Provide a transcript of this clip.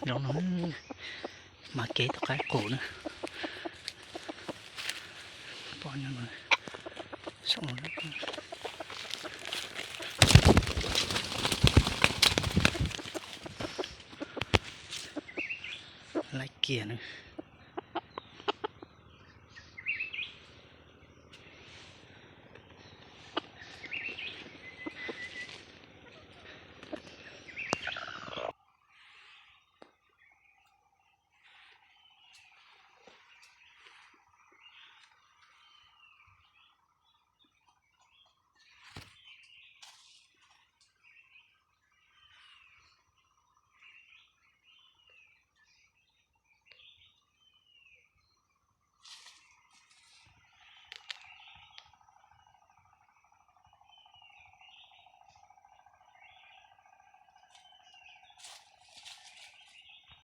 Zaum no mas kev tom qab qus na. Laib kiag na.